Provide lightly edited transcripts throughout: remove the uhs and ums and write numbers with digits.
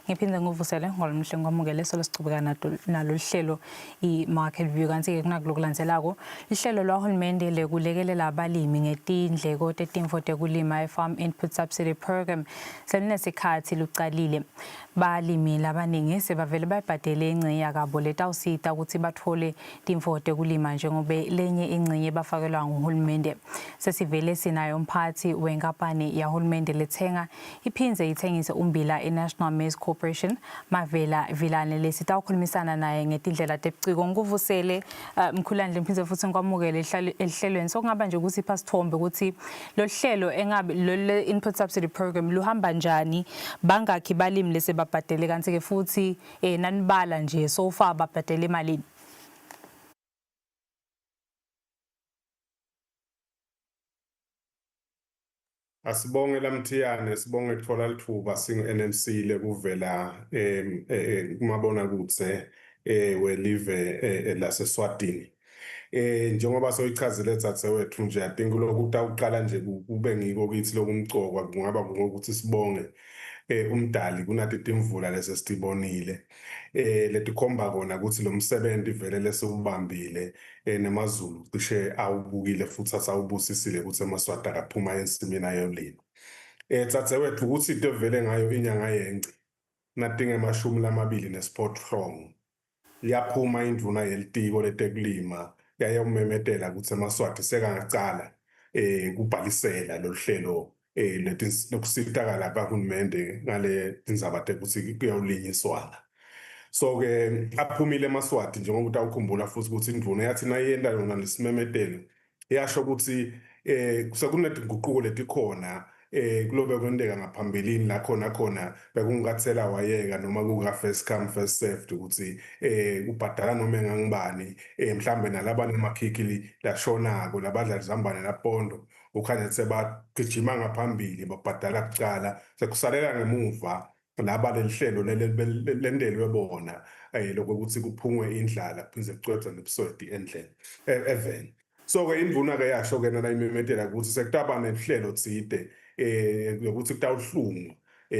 Ngiphinde ngivusele ngolomhle ngwamukele solo sichubeka nalo hlelo i-Market View kanti-ke kunakulokulandzelako lihlelo lwahulumende lekulekelela abalimi ngetindleko tetimfo tekulima i-Farm Input Subsidy Program selunesikhathi lucalile. Balimi labaningi sebavele bayibhadele ingcenye yakabo letawusita ukuthi batfole timfo tekulima njengobe lenye ingcenye bafakelwa nguhulumende. Sesivele sinayo umphathi wenkampani yahulumende lethenga iphindze ithengise umbila i-National Maize Corporation Mavela Vilane lesitawukhulumisana naye ngetindlela tebuciko. Ngikuvusele Mkhulandle ngiphindze futhi ngikwamukele ehlelweni. So kungaba nje ukuthi ipha sithombe ukuthi lo hlelo engabe lo input subsidy program luhamba njani, bangakhi balimi lesebabhadele kanti ke futhi nanibala nje so far babhadele imalini. Asibonge Lamthiyane, sibonge kuthola lithuba singu-NMC lekuvela kumabonakudze welive laseSwatini. Njengoba soyichazile dzadzewethu nje, I think lokhu kutawuqala nje kube ngiko kithi lokumcokwa kungaba ngokuthi sibonge umdali kunati timvula lesesitibonile letikhomba kona ukuthi lo msebenzi vele lesiwubambile nemaZulu cishe awubukile futhi asawubusisile ukuthi emaSwati akaphuma ensimini ayolima. Dzadzewethu ukuthi into evele ngayo inyanga yenci natingemashumi lamabili nesiphohlongo yaphuma indvuna yelitiko letekulima yayomemetela ukuthi emaSwati sekangacala kubhalisela lolu hlelo lokusitakala kahulumende ngale tindzaba tekuthi kuyawulinyiswana. So-ke aphumile emaSwati njengoba utawukhumbula futhi ukuthi indvuna yathi nayenta yona lesimemetelo yasho ukuthi sekunetinguquko letikhona kulobe kwenteka ngaphambilini la khona khona bekungathela wayeka noma kuka first come first served ukuthi kubhadala noma engangibani mhlambe nalaba nemakhikhi lashonako labadla lizambane lapondo ukhanya sebagijima ngaphambili babhadala kucala sekusalela ngemuva laba lelihlelo lentelwe bona lokuthi kuphungwe indlala kuphindze kucwethe nebusweti endleni eveni. So-ke indvuna-ke yasho-ke nanayimemetela ukuthi sekutaba nehlelo tsite lokuthi kutawuhlungwa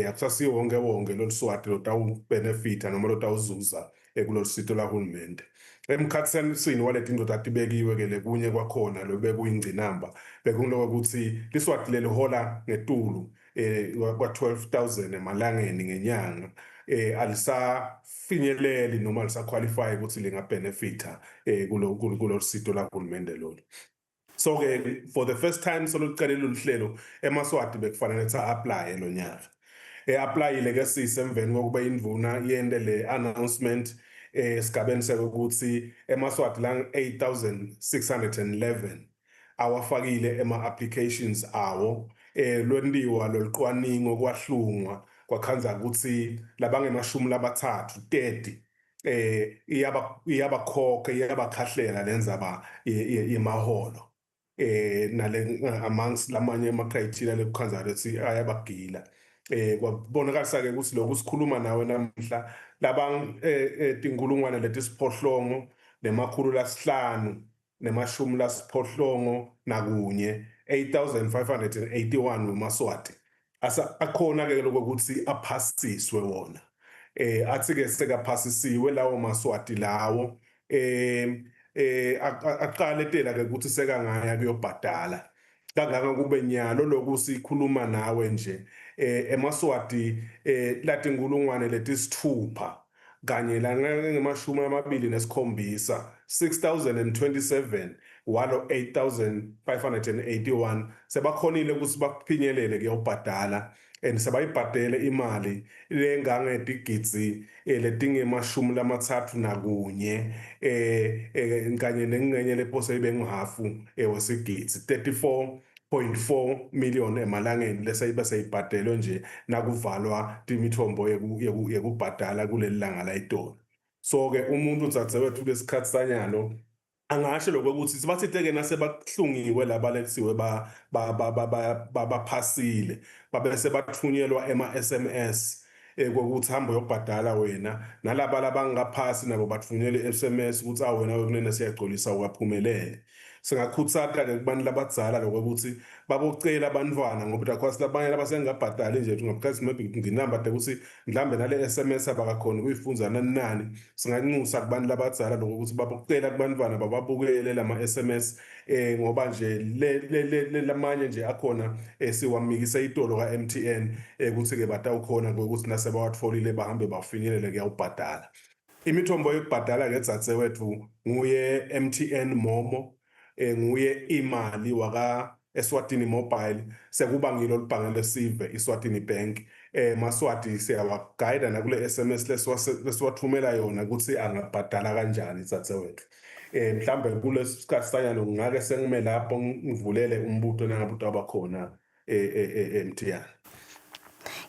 akusasiwo wonke wonke lolu swati lotawubenefitha noma lotawuzuza kulolu sito lahulumende. Emkhatsini waleti ndoda tibekiwe-ke lekunye kwakhona lobekuyingcinamba bekungiloko ukuthi liswati lelihola ngetulu kwa-12,000 emalangeni ngenyanga alisafinyeleli noma alisaqualify ukuthi lingabenefitha kulo sito lahulumende lolu. So-ke for the first time solucele lolu hlelo emaSwati bekufanele ukuthi a-applye lo nyaka. E-applyile ke sisi emveni kokuba indvuna yente le announcement esigabeni sekuthi emaSwati lang 8611 awafakile ema-applications awo lwentiwa lolucwaningo kwahlungwa kwakhandza ukuthi labangemashumi labathathu 30 iyabakhokha iyabakhahlela lenzaba yemaholo nale amongst lamanye ama criteria lekukhandza ukuthi ayabagila kwabonakalisa ke ukuthi lokhu sikhuluma nawe namhla labang tinkulungwane letisiphohlongo nemakhulu lasihlanu nemashumi lasiphohlongo nakunye 8581 wemaSwati akhona ke lokuthi aphasiswe wona athi ke sekaphasisiwe lawo maSwati lawo aqaletela ke ukuthi sekangaya kuyobhadala kangaka kube nyalo lokhu sikhuluma nawe nje emaSwati latinkulungwane letisithupha kanye langemashumi amabili nesikhombisa 6027 walo 8581 sebakhonile ukuthi baphinyelele kuyobhadala and sebayibhadele imali lengangetigidzi letingemashumi lamathathu nakunye kanye nengcenye lephose ibe nguhafu wesigidzi 34.4 million emalangeni leseyibe seyibhadelwe nje nakuvalwa timithombo yekubhadala kuleli langa layitolo. So ke umuntu dzadzewethu kulesikhathi sanyalo angasho lokho ukuthi sibathite ke nasebahlungiwe laba lekuthiwe baphasile babese bathunyelwa ema-SMS kokuthi hamba uyobhadala wena nalaba labangaphasi nabo bathunyelwe i-SMS ukuthi awena wekunene siyagcolisa ukaphumelele. Singakhutsata-ke kubantu labadzala lokho ukuthi babocela abantwana, ngoba utakhwasi labanye labasengabhadali nje ngaphathi maybe nginamba ukuthi mhlambe nale SMS abakakhona ukuyifundza nani nani. Singanxusa kubantu labadzala lokho ukuthi babocela kubantwana bababukele lama SMS, ngoba nje le lamanye nje akhona siwamikise itolo ka MTN, ukuthi ke batawukhona ukuthi nasebawatfolile bahambe bafinyelele kuyawubhadala. Imithombo yokubhadala ke, dzadzewethu, nguye MTN Momo, nguye imali waka Eswatini Mobile, sekuba ngilo libhange lesive iSwatini Bank. Maswati siyawagayida nakule SMS lesiwathumela yona ukuthi angabhadala kanjani, dzadzewethu. Mhlambe kulesikhathi sanyalo ngake sengime lapho, ngivulele umbuto nangabe utawuba khona, Mthiyane.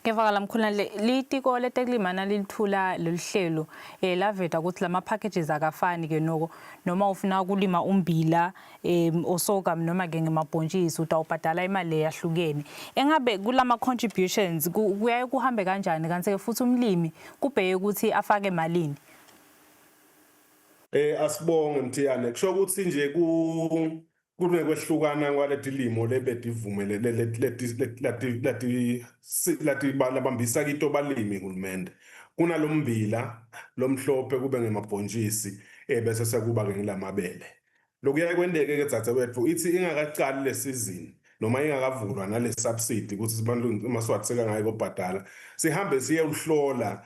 Ngevakala, mkhulane, litiko letekulima nalilithula lolu hlelo laveta ukuthi lama packages akafani ke noko, noma ufuna ukulima umbila, o-sorghum noma ke ngemabhontshisi, utawubhadala imali leyahlukene. Engabe kulama contributions kuyaye kuhambe kanjani, kanti ke futhi umlimi kubheke ukuthi afake malini? Asibonge, Mthiyane. Kusho ukuthi nje ku kunekwehlukana kwaletilimo lebedivumele lati lati labambisa kito balimi hulumende. Kunalombila lomhlophe, kube ngemabhontshisi, bese sekuba ke ngilamabele. Lokuyaye kwenteke ke, dzadzewethu, ithi ingakacali le season noma ingakavulwa nale subsidy ukuthi sibantu emaswati sekangayi kobhadala, sihambe siyewuhlola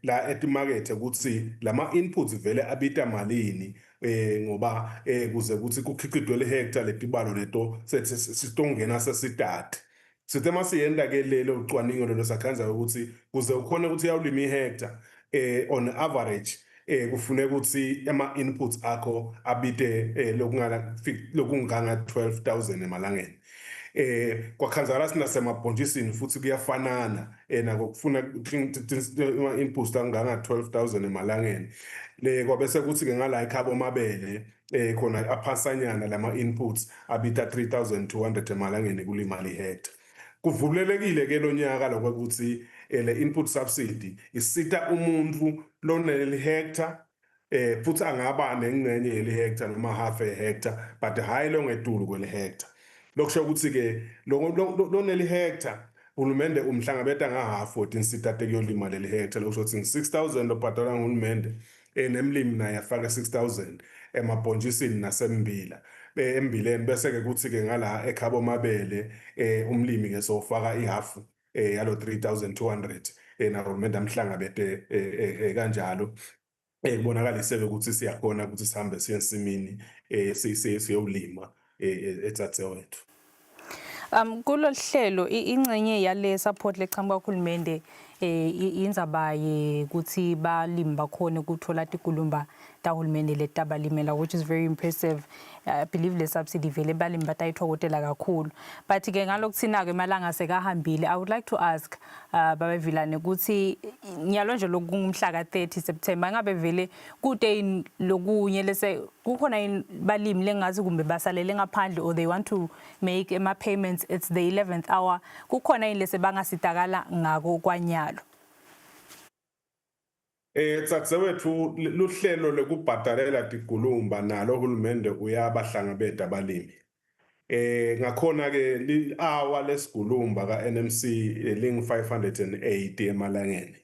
la etimakethe ukuthi lama inputs vele abita malini, ngoba kuze kuthi kukhiqidwe le hectare, letibalo leto sethi sitongena sesitati. Sithe masiyenta ke lelo cwaningo lelo, sakhandza ukuthi kuze ukhone ukuthi uyawulima ihectare, on average kufuneka ukuthi ama inputs akho abite lokungala lokunganga 12,000 emalangeni. Kwakhanzakala sinasemabhontjisini futhi kuyafanana, nako kufuna ama inputs anganga 12,000 emalangeni. Le kwabese kuthi ke ngala ekhabo mabele khona aphasanyana lama inputs, abita 3200 emalangeni kulima lihectare. Kuvulelekile ke lonyaka lokho ukuthi le input subsidy isita umuntu loneli hectare, futhi angaba nengcenye yeli hectare noma half a hectare, but hayi longetulu kweli hectare. Lokusho ukuthi ke loneli hectare, hulumende umhlangabeta ngahafu wetinsita tekuyolima leli hectare. Lokusho ukuthi ngi-6000 lobhadalwa nguhulumende, nemlimi naye afake 6000 emabhontjisini nasembila embileni, bese ke kuthi ke ngala ekhabo mabele umlimi ke sofaka ihafu yalo 3200, nahulumende amhlangabete kanjalo. Kubonakalise ukuthi siyakhona ukuthi sihambe siye ensimini, siyolima, edzadzewethu. Kulolu hlelo, ingcenye yale support leqhamuka kuhulumende indzaba yekuthi balimi bakhone ukuthola tikulumba tahulumende letabalimela, which is very impressive. I believe le subsidy vele balimi batayithokotela kakhulu, but ke ngalokuthina ke emalanga sekahambile. I would like to ask babevilane ukuthi nyalo nje lokungumhla ka 30 September, ngabe vele kude yini lokunye lese kukhona yini balimi lengathi kumbe basalele ngaphandle or they want to make ema payments, it's the 11th hour, kukhona yini lese bangasitakala ngako kwanyalo? Dzadzewethu, luhlelo lokubhadalela tigulumba nalo hulumende uyabahlangabeta abalimi. Ngakhona ke li-hour lesigulumba ka-NMC ling 580 emalangeni.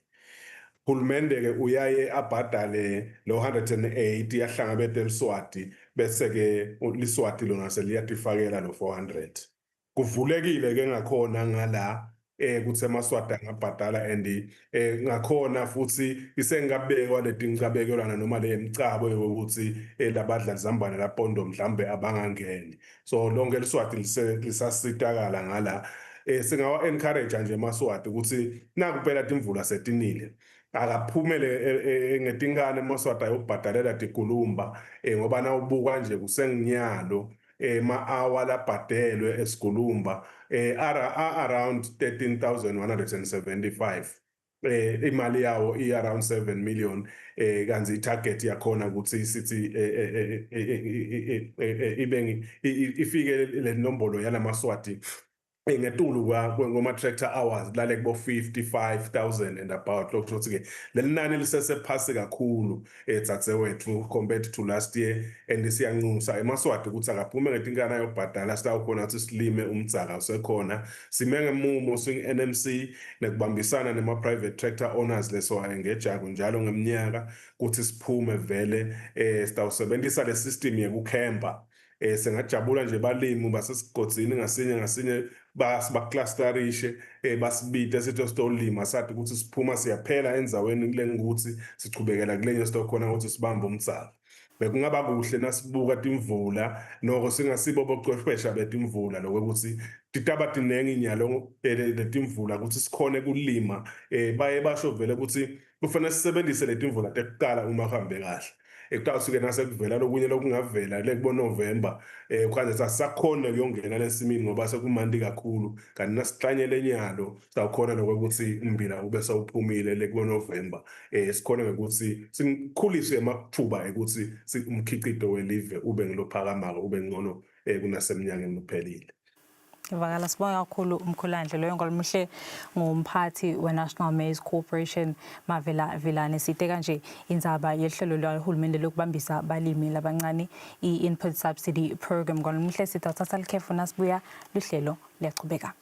Hulumende ke uyaye abhadale lo 180 ahlangabete liswati, bese ke liswati lona seliyatifakela lo 400. Kuvulekile ke ngakhona ngala kuthi emaswati angabhadala, and ngakhona futhi isengabekwa letincabekelwana noma le mcabo yokuthi labadla zambane lapondo mhlambe abangangeni, so lonke liswati lisasitakala ngala. Singawa encourage nje emaswati ukuthi nakuphela timvula setinile, akaphumele ngetinkani emaswati ayobhadalela tigulumba, ngoba nawubuka nje kusenginyalo ema-hour labhadelwe esigulumba around 13,175, imali yawo i around 7 million, kanti i-target yakhona ukuthi sithi ibe ifike le nombolo yalamaswati. Ngetulu kwama-tractor hours lale kubo 55,000 and about. Lokho ukuthi ke leli nani lisesephasi kakhulu, dzadzewethu, compared to last year, and siyanxusa emaSwati ukuthi akaphume ngetinkana yokubhadala, sitawukhona ukuthi silime. Umdzaka usekhona. Sime ngemumo singu-NMC nekubambisana nema-private tractor owners leso engejako njalo ngeminyaka ukuthi siphume vele, sitawusebenzisa le system yekukhempa. Singajabula nje balimi basesigodzini ngasinye ngasinye baclusterishe, basibite sithi sitolima, sathi ukuthi siphuma siyaphela endzaweni lengukuthi sichubekela kulenye, sitokhona ukuthi sibambe umdzaka. Bekungaba kuhle nasibuka timvula noko singasibo bochwephesha betimvula, lokuthi titaba tinengi nyalo letimvula ukuthi sikhone kulima. Baye basho vele ukuthi kufanele sisebenzise letimvula tekuqala uma kuhambe kahle. Kutawusuke nasekuvela lokunye lokungavela le kubo November, kanje sasakhona kuyongena lesimini ngoba sekumanti kakhulu, kanti nasihlanyele nyalo sawukhona lokuthi umbila ube sewuphumile le kubo November, sikhona ukuthi sikhulise amathuba ekuthi umkhicito welive ube ngilophakamako, ube ngcono kunaseminyakeni lophelile. Ivakala. Sibonga kakhulu umkhulandle loyo ngolumuhle ngumphathi we-National Maize Corporation, Mavela Vilane. Site kanje indzaba yehlelo lwahulumende lokubambisa balimi labancane, i-input subsidy program. Ngolumuhle sitawuthatha likhefu, nasibuya luhlelo liyachubeka.